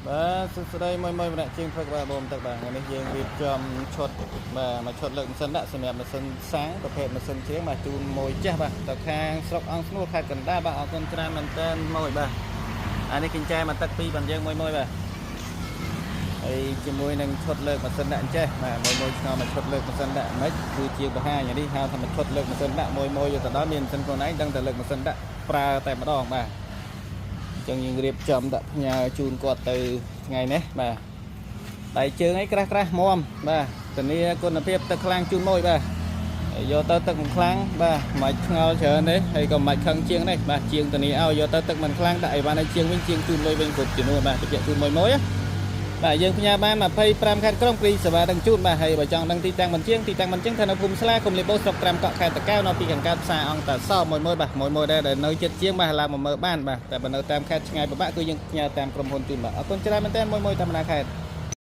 បាទសួស្តីមួយមួយម្នាក់ជាងព្រឹកបាទបងទឹកបាទថ្ងៃនេះយើងរៀបចំឈុតបាទមួយឈុតលើកម៉ាស៊ីនដាក់សម្រាប់ម៉ាស៊ីនសាំងប្រភេទម៉ាស៊ីនជាងបាទជូនមួយចាស់បាទទៅខាងស្រុកអង្គស្នួលខេត្តកណ្ដាលបាទអរគុណច្រើនមែនតើមួយបាទអានេះគញ្ចែមកទឹកពីរបានយើងមួយមួយបាទហើយជាមួយនឹងឈុតលើកម៉ាស៊ីនដាក់អញ្ចេះបាទមួយមួយឆ្ងល់មកឈុតលើកម៉ាស៊ីនដាក់មិនគឺជាបង្ហាញអានេះហៅថាមួយឈុតលើកម៉ាស៊ីនដាក់មួយមួយយកទៅដល់មានម៉ាស៊ីនខ្លួនឯងដឹងតែលើកម៉ាស៊ីនដាក់ប្រើតែម្ដងបាទ អញ្ចឹងយើងរៀបចំដាក់ផ្ញើជូនគាត់ទៅថ្ងៃនេះបាទដៃជើងអីក្រាស់ក្រាស់មបាទធានាគុណភាពទឹកខ្លាំងជូនមួយបាទហើយយកទៅទឹកមិនខ្លាំងបាទមិនឆ្ងល់ច្រើនទេហើយក៏មិនខឹងជាងនេះបាទជាងធានាឲ្យយកទៅទឹកមិនខ្លាំងដាក់អីវ៉ាន់ឲ្យជាងវិញជាងជូនលុយវិញគ្រប់ចំនួនបាទជជូនមួយមួយណាបាទយើងផ្ញើបាន25ខេត្តក្រុងព្រីសេវាដឹងជូនបាទហើយបើចង់ដឹងទីតាំងបញ្ជាងទីតាំងបញ្ជាងថានៅភូមិស្លាគុំលេបូស្រុកត្រាំកក់ខេត្តតាកែវនៅពីខាងកើតផ្សារអង្គតាសមួយមួយបាទមួយមួយដែរដែលនៅចិត្តជាងបាទឡើងមកមើលបានបាទតែបើនៅតាមខេត្តឆ្ងាយពិបាកគឺយើងផ្ញើតាមក្រុមហ៊ុនជូនបាទអរគុណច្រើនមែនទែនមួយមួយតាមបណ្ដាខេត្ត។